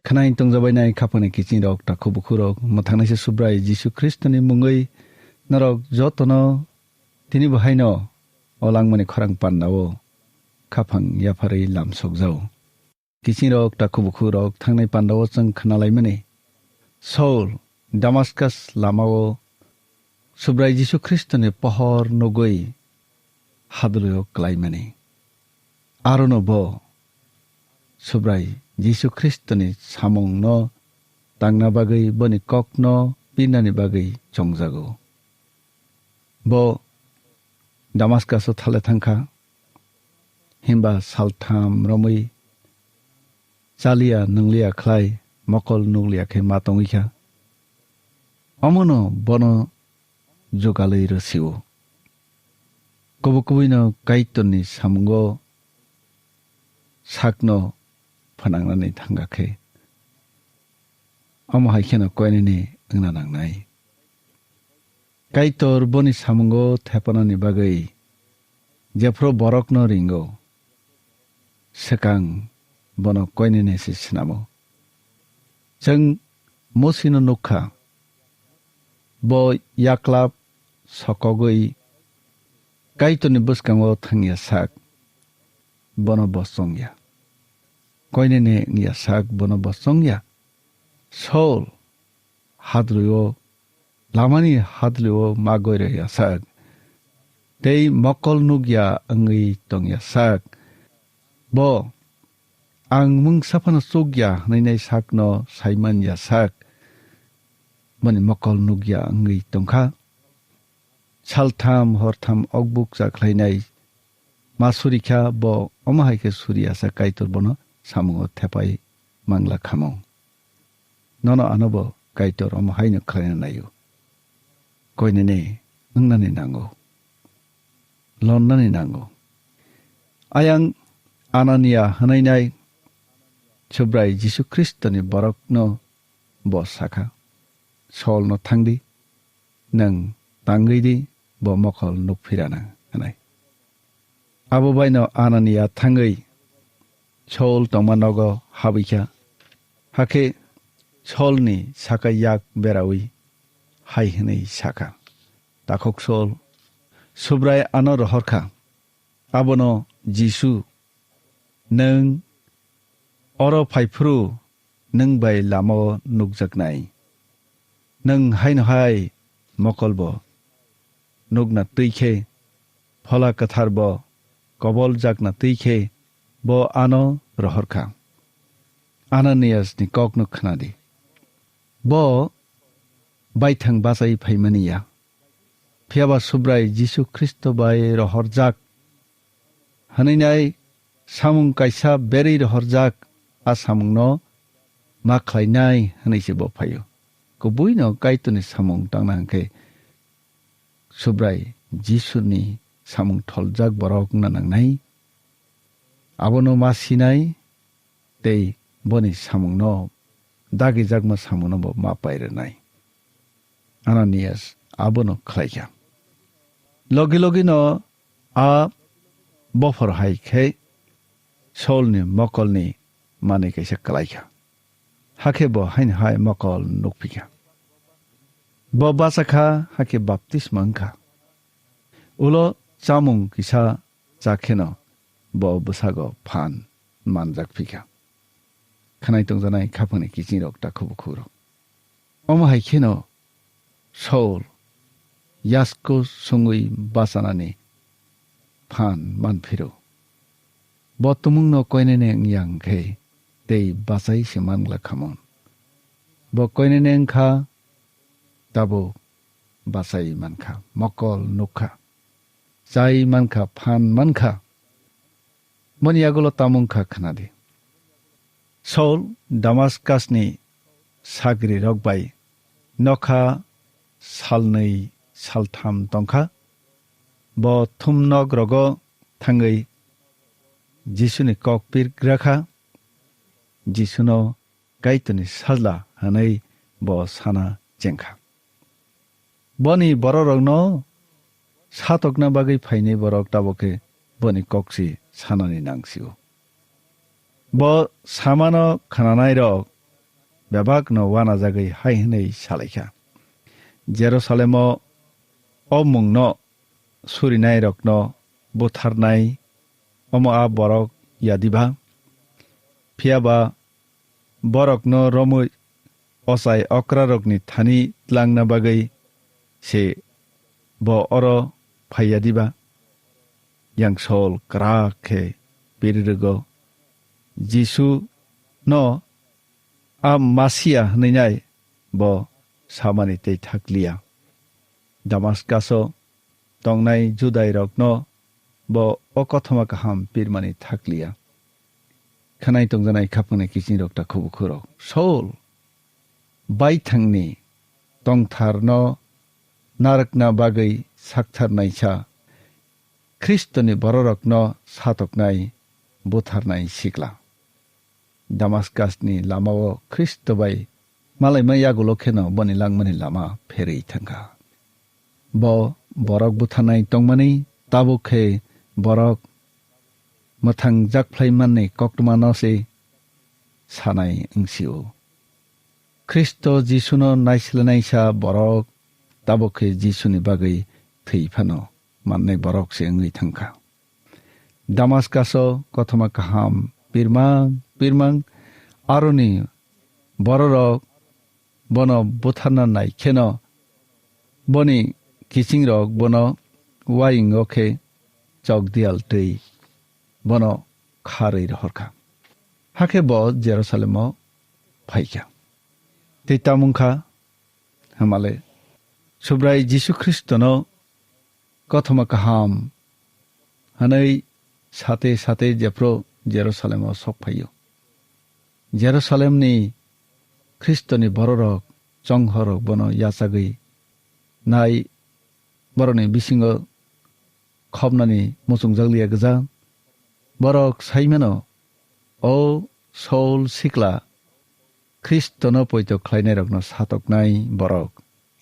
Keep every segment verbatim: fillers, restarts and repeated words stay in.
Khnaing tongjabainai khapangni kiching rok, takhu bukhuk rok, mwthangnaisa Subrai Jisu Khristoni mungwi norok jotono tini bo haino o langmani khorang pandao khapang yapharwi lamsokjao. Kiching rok, takhu bukhuk rok, thangnai pandao chwng khnalaimani Saul Damaskas lamao Subrai Jisu Khristoni pohor nugwi hadulio klaimani. Arono bo Subrai Jisu Khristoni samungno tangna bagwi boni kokno pirnani bagwi chongjago. Bo Damaskaso thale thangkha, himba saltham romwi chaliya nwngliya khlai mokol nukliya khe ma tongwi kha. Omono bono jugalwi rw sio. Kubui kubuino Kaitorni samungo sakno phnangnani thangkha khe, omo hai kheno koinene wngna nangnai. Kaitor boni samungo thepanani bagwi jephru borokno ringo, swkang bono koinene se snamo. Chwng Mosino nukha, bo yaklap sokogwi Kaitorni bwskango thangya sak, bono bo chongya. Koinene wngya sak, bono bo chongya. Saul hadlwio, lamani hadlwio magoi rwya sak, tei mokol nukya wngwi tongya sak. Bo, "Ang mungsa phano chukya," hwnwi nai sakno sai manya sak, boni mokol nukya wngwi tongkha. Saltham hortham okbuk cha khlainai ma surikha, bo omo hai khe suriya sa Kaitor bono samungo thepai mangla khamung. Nono ano bo Kaitor omo haino khlaina naio. Koinene wngnani nango. Lonnani nango. Ayang Anania hwnainai Subrai Jisu Khristoni borokno bo sakha, "Solno thangdi, nwng tangwi di, bo mokol nukphirana," hwnai. Abo baino Anania thangwi Saul tongma nogo habwikha. Hakhe Saulni saka yak berawi hai hwnwi sakha, "Takhuk Saul, Subrai ano rohorkha, abono Jisu. Nwng oro phaiphuru nwng bai lamao nukjaknai. Nwng haino hai mokolbo nukna twi khe, Phola Kwtharbo koboljakna twi khe, bo ano rohorkha." Ananiasni kokno khnadi. Bo baithang bachai phaimani ya. Phiya ba Subrai Jisu Khristo bai rohorjak hwnwi nai samung kaisa berwi rohorjak, a samungno ma khlainai hwnwi se bo phaio. Kubuino Kaitorni samung tangna hwnkhe Subrai Jisuni samung tholjak borok wngna nangnai. Abono ma sinai tei boni samungno, dagijakma samungno bo ma pairwnai. Ananias abono khlaikha. Logi logino a bophor hai khe Solni mokolni manwi kaisa klaikha. Hakhe bo haino hai mokol nukphikha. Bo bachakha, hakhe baptisma wngkha. Ulo chamung kisa chakheno bo bwsago phan manjak phikha. Khwnai tongjanai khapangni kichingrok, takhubukhurok. Omo hai kheno Saul yasko sungwi bachanani phan manphiro. Bo tumungno koinene wngya hwnkhe tei bachai se mangla khamon. Bo koinene wngkha, tabuk bachai mankha, mokol nukha, chai mankha, phan mankha. Boni yagulo tamo wngkha khwnadi. Saul Damaskasni sagrirok bai nokha salnwi saltham tongkha. Bo thumnok rogo thangwi Jisuni kok pir gra kha. Jisuno Kaitorni sajla hwnwi bo sana chengkha. Boni bororokno satokna bagwi phainai borok tabukhe boni kokchi sanani nangsio. Bo samano khnanairok bebakno uanajagwi hai hwnwi salaikha, "Jerusalemo o mungno surinairokno butharnai omo a borok ya diba? Phiya ba borokno romwi ochai okrarokni thani tlangna bagwi se bo oro phai ya diba?" Yang Saul kwrak khe piri rwgo, Jisu no a Masia hwnwi nai bo samani tei thak liya. Damaskaso tongnai Judairokno bo o kothoma kaham pirmani thak liya. Khwnai tongjanai khapangni kichingrok ta khubukhurok, Saul baithangni tongtharno narwkna bagwi saktharnaisa Khristoni bororokno satoknai butharnai sikla. Damaskasni lamao Khristo bai malaima yagulo kheno boni langmani lama pherwi thangkha. Bo borok butharnai tongmani, tabuk khe borok mwthang jakphlai manni koktwmano se sanai wngsio. Khristo Jisuno naislenaisa borok tabuk khe Jisuni bagwi thwi phano mannai borok se wngwi thangkha. Damaskaso kothoma kaham pirmang pirmang aroni bororok bono butharna nai kheno boni kichingrok bono uaingo khe chokdial twi bono kharwi rohorkha. Hakhe bo Jerusalemo phaikha. Tei tamungkha, hamale Subrai Jisu Khristono kothoma kaham hwnwi sate sate jephru Jerusalemo sok phaio. Jerusalemni Khristoni bororok, chonghorrok bono yachagwi nai, borokni bisingo khopnani muchungjak liya gwja. Borok sai mano, "O Saul sikla, Khristono poito khlainairokno satoknai borok,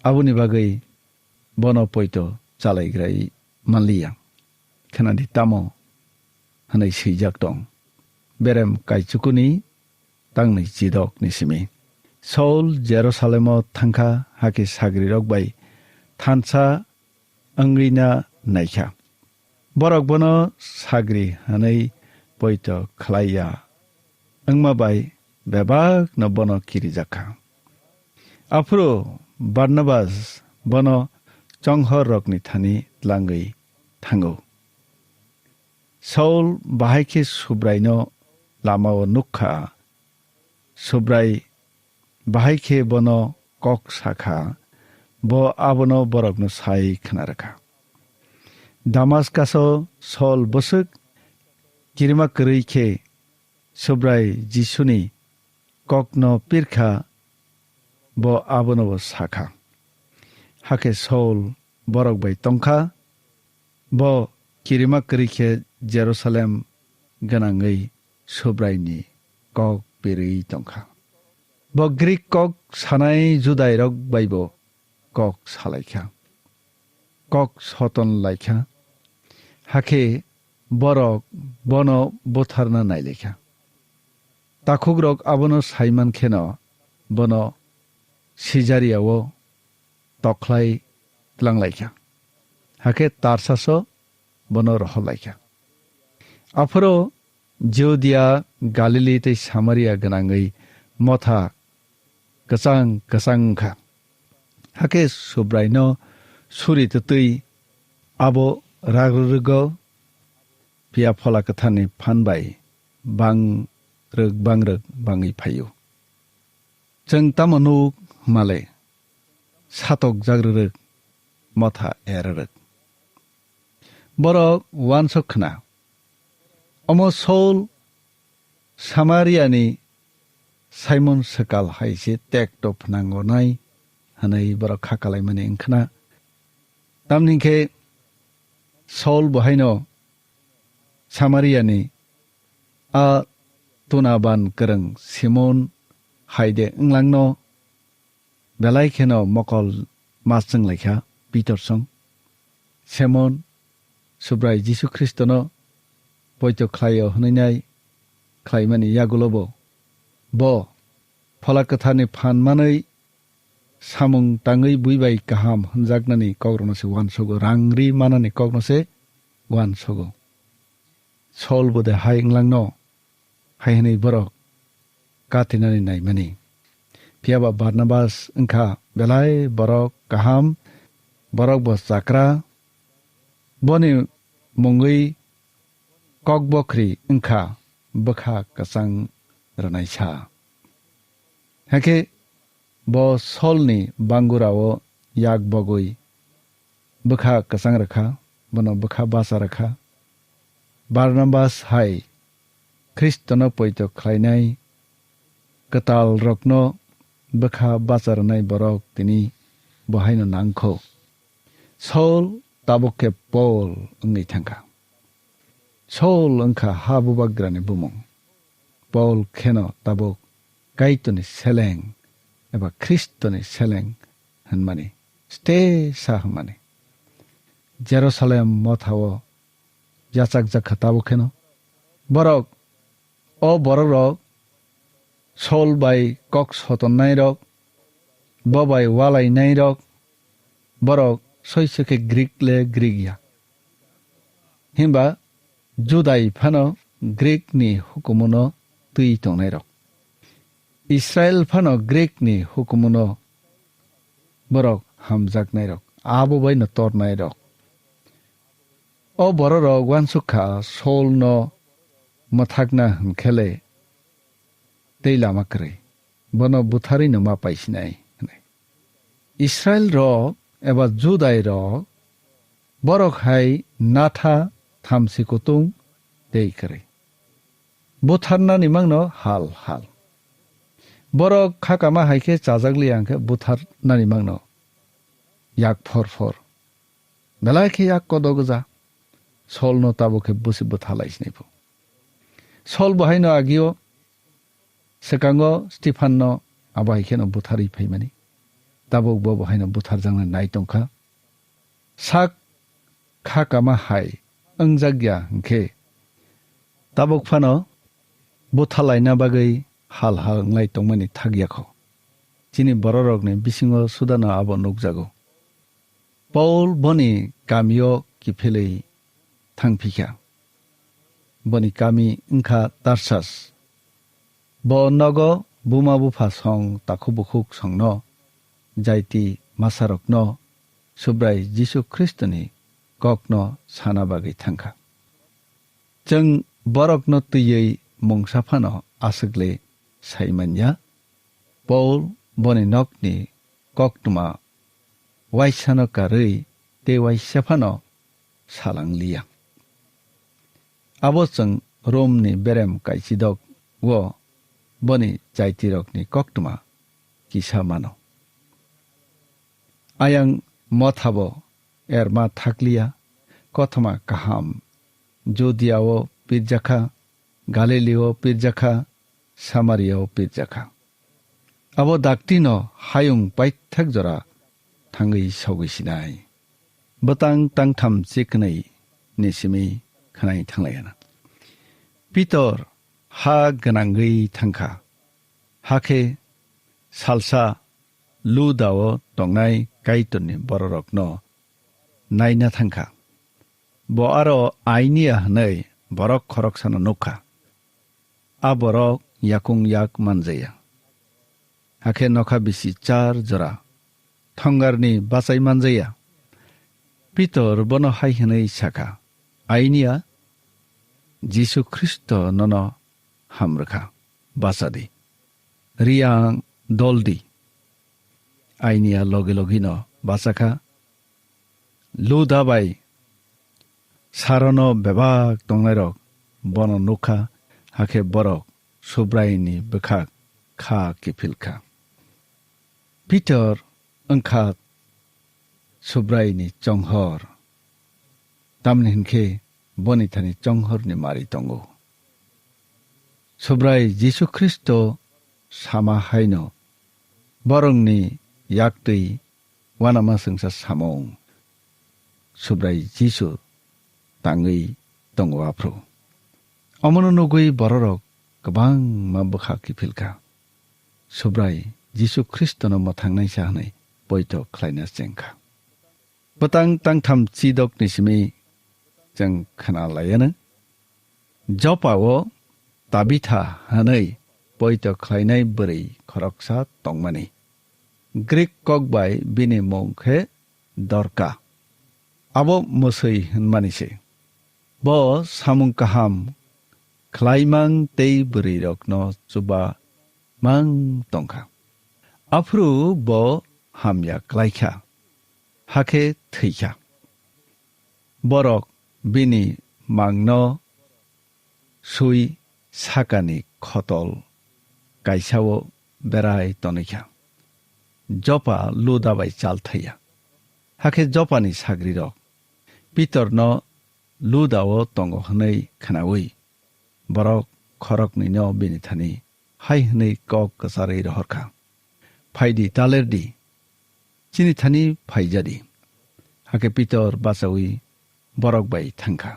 aboni bagwi bono poito chalaigrai manliya." Khenadi tamo hwnwi swijak tong. Berem kaichukuni tangni chidokni simi. Saul Jerusalemo thangkha, hakhe sagrirok bai thansa wngwina naikha. Borok bono sagri hwnwi poito khlaiya wngma bai bebakno bono kirijakha. Aphuru Barnabas bono chonghorrokni thani tlangwi thango. Saul bahai khe Subraino lamao nukha. Subrai bahai khe bono kok sakha, bo abono borokno sai khna rwkha. Damaskaso Saul bwswk kirima kwrwi khe Subrai Jisuni kokno pirkha, bo abono bo sakha. Hakhe Saul borok bai tongkha, bo kirima kwrwi khe Jerusalem gwnangwi Subraini kok pirwi tongkha. Bo Grik kok sanai Judairok baibo kok salaikha, kok soton laikha. Hakhe borok bono butharna nailaikha. Takhukrok abono saiman kheno bono Sijaria-o tokhlai tlanglaikha. Hakhe Tarsaso bono rohorlaikha. Aphuru Judia, Galili tei Samaria gwnangwi motha kwchang kwchang wngkha. Hakhe Subraino suri twtwi abo ragrwrwgo, phiya Phola Kwtharni phan bai bangrwk bangrwk bangwi phaio. Chwng tamo nuk male? Satok jagrwrwk, motha errwrwk. Borok uansuk khna. Omo Saul Samariani Simon swkal hai se tekto phnango nai hwnwi borok kha kalaimani wng khna. Tamni khe Saul bo haino Samariani a tunaban kwrwng Simon hai de wng langno belai kheno mokol ma chwng laikha Pitor song. Simon, Subrai Jisu Khristono poito khlaio hwnwi nai khlaimani yagulobo bo Phola Kwtharni phan manwi samung tangwi bui bai kaham hwnjaknani kokrokno se uansogo, rang ri manani kokno se uansogo. Saul bo de hai wng langno, hai hwnwi borok katinani naimani. Phiya ba Barnabas wngkha belai borok kaham, borok bo chakra, boni mungwi kokbokhri wngkha bwkha kwchang rwnaisa. Hakhe bo Solni bangurao yak bogwi bwkha kwchang rwkha, bono bwkha bacha rwkha. Barnabas hai Khristono poito khlainai kwtalrokno bwkha bacha rwnai borok tini bo haino nangkho. Saul tabuk khe Paul wngwi thangkha. Saul wngkha ha bubagrani bumung. Paul kheno tabuk Kaitorni seleng eba Khristoni seleng hwnmani, stesa hwnmani. Jerusalem mothao yachakjak kha tabuk kheno. Borok, o borokrok Saul bai kok sotonnairok, bo bai walainairok, borok soiso khe Grik le Grik ya. Himba Judai phano Grik ni hukumuno twi tongnairok. Israel phano Grik ni hukumuno borok hamjaknairok, abo bai no tornairok. O bororok uansuk kha Saul no mwthakna hwn khe le tei lama kwrwi, bono butharwi no ma paisinai hwnwi. Israel rok eba Judai rok borok hai natha thamsi kutung tei kwrwi. Butharnani mangno hal hal. Borok khakama hai khe chajak liya hwnkhe butharnani mangno yak phor phor. Belai khe yak kodo gwja. Solno tabuk khe busi buthalai sinai phu. Sol bo haino agio swkango Stephanno abo hai kheno butharwi phaimani. Tabuk bo bo haino butharjaknai nai tongkha. Sak khakama hai wngjak ya hwnkhe tabuk phano buthalaina bagwi hal hal wnglai tongmani thak ya kho. Chini bororokni bisingo sudano abo nukjago. Paul boni kamio kiphilwi thangphikha. Boni kami wngkha Tarsas. Bo nogo buma bupha song takhuk bukhuk songno, jaiti masarokno Subrai Jisu Khristoni kokno sana bagwi thangkha. Chwng borokno twiwi mungsa phano aswk le sai man ya. Paul boni nokni koktwma waisano karwi tei waisa phano salang liya. Abo chwng Romni berem kaichidok o boni jaitirokni koktwma kisa mano. Ayang mothabo erma thakliya, kothoma kaham Judiao pirjakha, Galilio pirjakha, Samariao pirjakha. Abo daktino hayung paithak jora thangwi sogwi sinai. Bwtang tangtham chiknwi ni simi khwnai thanglaiya. Pitor ha gwnangwi thangkha. Hakhe salsa Ludao tongnai Kaitorni bororokno naina thangkha. Bo aro Ainiya hwnwi borok khoroksano nukha. A borok yakung yak manjaya. Hakhe nokha bisi char jora thongarni bachai manjaya. Pitor bono hai hwnwi sakha, "Ainiya, Jisu Khristo nono hamrwkha, bachadi. Riyang doldi." Ainiya logi logino bachakha. Luda bai Sarono bebak tongnairok bono nukha, hakhe borok Subraini bwkhak kha kiphilkha. Pitor wngkha Subraini chonghor, tamni hwnkhe boni thani chonghorni mari tongo. Subrai Jisu Khristo sama haino borokni yaktwi uanama swngsa samung Subrai Jisu tangwi tongo aphuru. Omono nugwi bororok kwbangma bwkha kiphilkha. Subrai Jisu Khristono mwthangnaisa hwnwi poito khlaina chengkha. Bwtang tangtham chidokni simi chwng khna laianw. Jopao Tabitha hwnwi poito khlainai bwrwi khoroksa tongmani. Grik kok bai bini mung khe Dorka. Abo mwswi hwnmani se. Bo samung kaham khlaimang tei bwrwirokno chuba mang tongkha. Aphuru bo hamya klaikha, hakhe thwikha. Borok bini mangno sui sakani khotol kaisao berai tonikha. Jopa Luda bai chal thaiya. Hakhe Jopani sagrirok Pitorno Ludao tongo hwnwi khnaui, borok khoroknwino bini thani hai hwnwi kok kwcharwi rohorkha, "Phaidi, talerdi, chini thani phaijadi." Hakhe Pitor bachaui borok bai thangkha.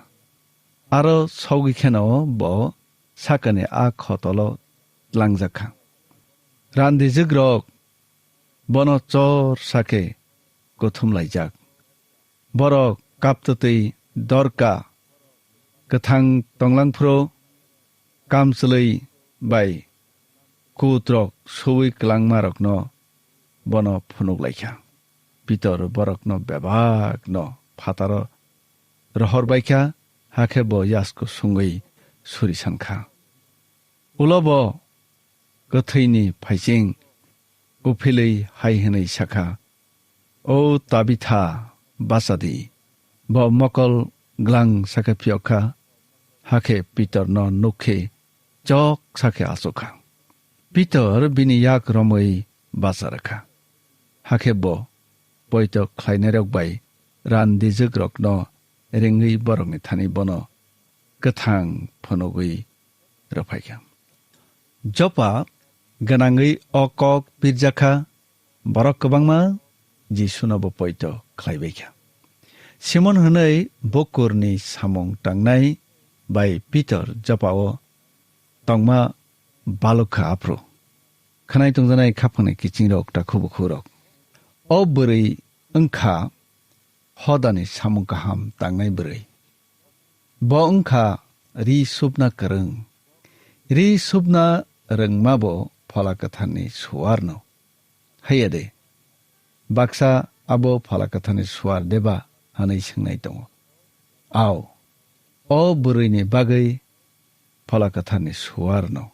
Aro sogwi kheno bo sakani a khotolo tlangjakha. Randijwkrok bono chor sakhe kuthum laijak. Borok kaptwtwi Dorka kwthang tonglangphuru kamchwlwi bai kutrok suwi kwlangmarokno bono phunuk laikha. Pitor borokno bebakno phataro rohor baikha, hakhe bo yasku sungwi suri sankha. Ulo bo kwthwini phaiching uphilwi hai hwnwi sakha, "O Tabitha, bachadi." Bo mokol glang sakhe phiyok kha, hakhe Pitorno nukhe chok sakhe achukha. Pitor bini yak romwi bacha rwkha. Hakhe bo poito khlainairok bai randijwkrokno ringwi borokni thani bono kwthang phunugwi rwphaikha. Jopa gwnangwi o kok pirjakha, borok kwbangma Jisuno bo poito khlaibaikha. Simon hwnwi bukurni samung tangnai bai Pitor Jopao tongma balukha aphuru. Khwnai tongjanai khapangni kichingrok, takhu bukhukrok. O bwrwi wngkha hodani samung kaham tangnai bwrwi. Bo wngkha ri supna kwrwng. Ri supna rwngma bo Phola Kwtharni suarno. Haiya de, baksa abo Phola Kwtharni suar deba hwnwi swngnai tongo. Ao, o bwrwini bagwi Phola Kwtharni suarno.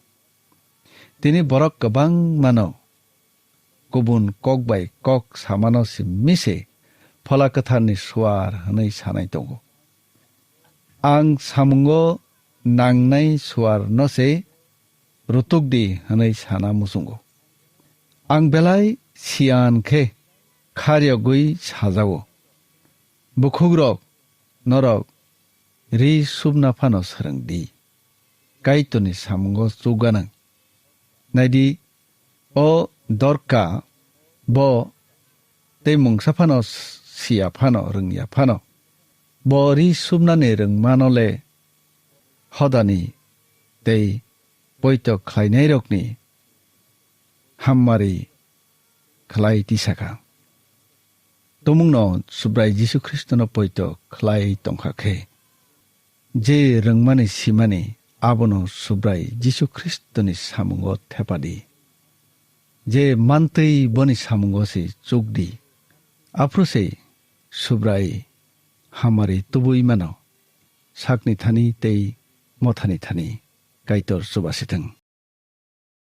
Tini borok kwbangmano kubun kok bai kok samano simi se Phola Kwtharni suar hwnwi sanai tongo. Ang samungo nangnai suarno se rutuk di hwnwi sana muchungo. Ang belai siyan khe kharyogwi sajao. Bukhukrok, norok ri supna phano swrwng di. Kaitorni samungo chukganang. Naidi, o Dorka bo tei mungsa phano siya phano rwngya phano, bo ri supnani rwngmano le hodani tei poito khlainairokni hammari khlai tisakha. Tumungno Subrai Jisu Khristono poito khlai tongkha khe, je rwngmani simani abono Subrai Jisu Khristoni samungo thepadi. Je mantwi boni samungo se chukdi. Aphuru se Subrai hamari tubui mano, sakni thani tei mothani thani. Kaitor chubasithwng.